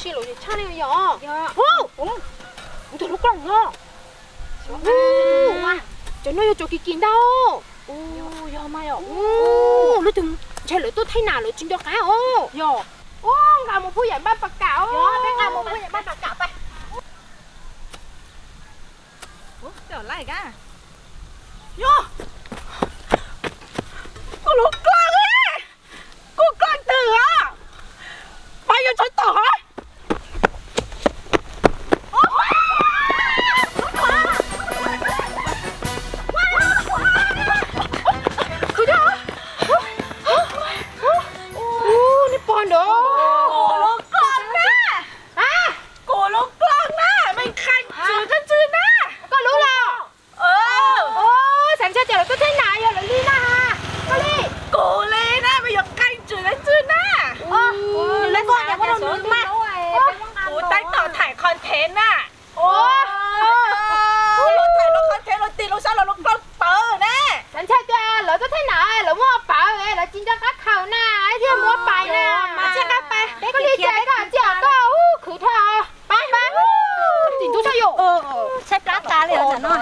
Tsis lom zem tshaj li yog. Ntawm lub koog no. Cov no yog cov kim kim ntag. Lub twg ntshai lawv tuaj thaij nas lawv tsis nco qab os. Nqa mus pub yam npaj pas kam. Kuv lub koog, kuv koog twg os. Pab yuav tsov tom hov. Nej pog ntawd. Kuv lub koog na, kuv lub koog na, me qhaij tswm tsw tsw na. Koj lub los? Xav ntshai tias lawv tuaj thaij nas yog lawv li na. Koj li? Kuv li na, me yuav qhaij tswm tsw na. Lub koog tias muaj rau nws mas. Kuv tab tom thaij content na. Kuv thaij lub content los tig lub sab los lub koog pawv ne. Xav ntshai tias lawv tuaj thaij nas lawv muab pawv lawv tsis nco qab khaws na, thiaj muab pais na. Koj li cas koj tsis koj khwv dhau. Pais pais. Tsis ntub sab yus. Tshaib plab tas li os no.